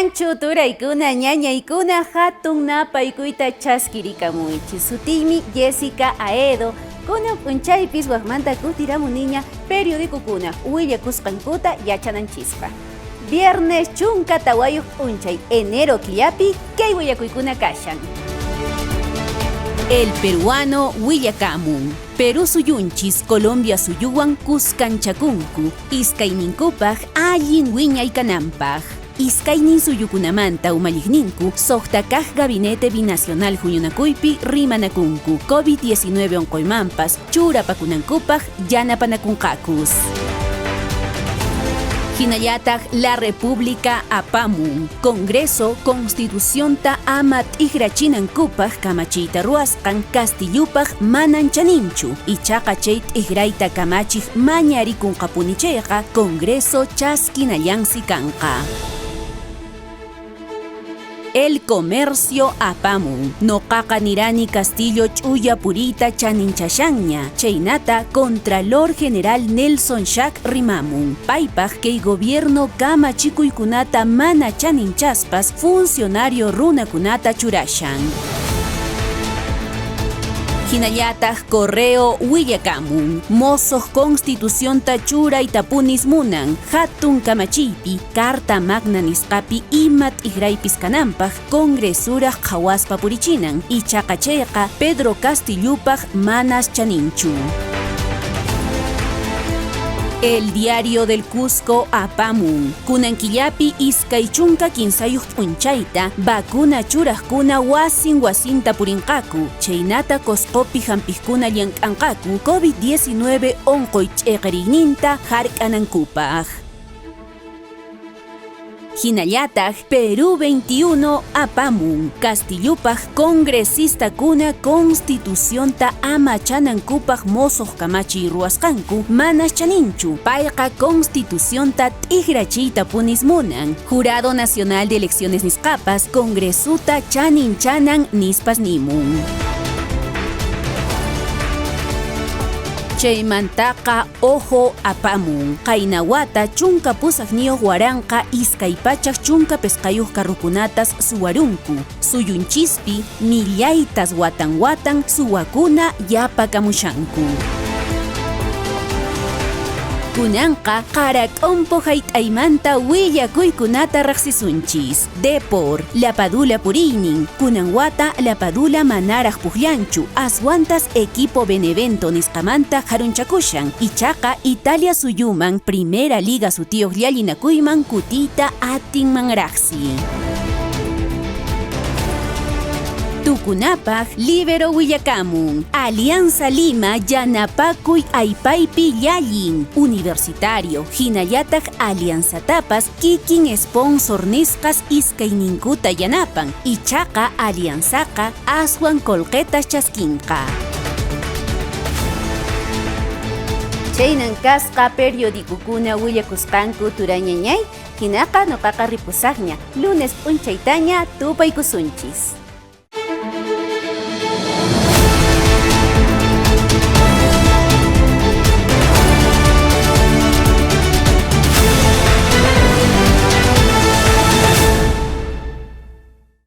Allinllanchu turaykuna, ñañaykuna, hatun napaykuyta chaskirikamuychis. Sutiymi Jessica Aedo. Kunan p'unchaypis wakmanta kutiramuniña periodicokuna willakusqankuta yachananchispaq. Viernes 14 p'unchay enero killapi kay willakuykuna kashan. El Peruano willakamun. Perú suyunchis Colombia suyuwan kuskanchakunku iskayninkupaq allin wiñay kananpaq. Iskaynin suyukunamanta umalliqninku suqta kaq Gabinete Binacional huñunakuypi rimanakunku COVID-19 unquymanpas churapakunankupaq yanapanakunqakus. Hinallataq La República apamun. Congreso Constitucionta ama t'ikrachinankupaq kamachiyta ruwasqan Castillupaq manan chaninchu. Ichaqa chay t'ikrayta kamachiq mañarikunqapuni chayqa Congreso chaskinallansi kanqa. El Comercio apamun. Noqaqa nirani Castillo ch'uya puriyta chaninchashanña. Chaynata Contralor General Nelson Shack rimamun. Paypaq kay gobierno kamachikuykunata mana chaninchaspas funcionario runakunata churashan. Hinallataq Correo willakamun. Mosoq Constitucionta churaytapunis munan. Hatun kamachiypi Carta Magna nisqapi ima t'ikraypis kananpaq Congresuraq qhawaspa purichinan. Ichaqa chayqa Pedro Castillupaq manas chaninchu. El Diario del Cusco apamun. Kunan killapi 23 p'unchayta vacuna churaqkuna wasin wasinta purinqaku. Chaynata Cuscopi hampiqkuna llank'anqaku COVID-19 unquy ch'iqiriyninta hark'anankupaq. Hinallataq Perú 21 apamun. Castillupaq congresistakuna Constitucionta amachanankupaq mosoq kamachiy ruwasqanku manas chaninchu. Payqa Constitucionta t'ikrachiytapunis munan. Jurado Nacional de Elecciones nisqapas Congresuta chaninchanan nispas nimun. Chaymantaqa Ojo apamun. Qayna wata 18,215 carrukunatas suwarunku. Suyunchispi millaytas watan watan suwakuna yapakamushanku. Kunanqa qarak'umpu hayt'aymanta willakuykunata riqsisunchis. Depor, Lapadula puriynin. Kunan wata Lapadula manaraq pukllanchu. Aswantas equipo Benevento nisqamanta harunchakushan. Ichaqa Italia suyuman Primera Liga sutiyuq llallinakuyman kutiyta atinmanraqsi. Tukunapaq Libero willakamun. Alianza Lima yanapakuy aypaypi llallin. Universitario hinallataq Alianzatapas kikin sponsor nisqas iskayninkuta yanapan. Ichaqa Alianzaqa aswan qullqitas chaskinqa. Chaynan kasqa periodicokuna willakusqanku turañañay, hinaqa nuqaqa ripusaqña, lunes p'unchaytaña tupaykusunchis.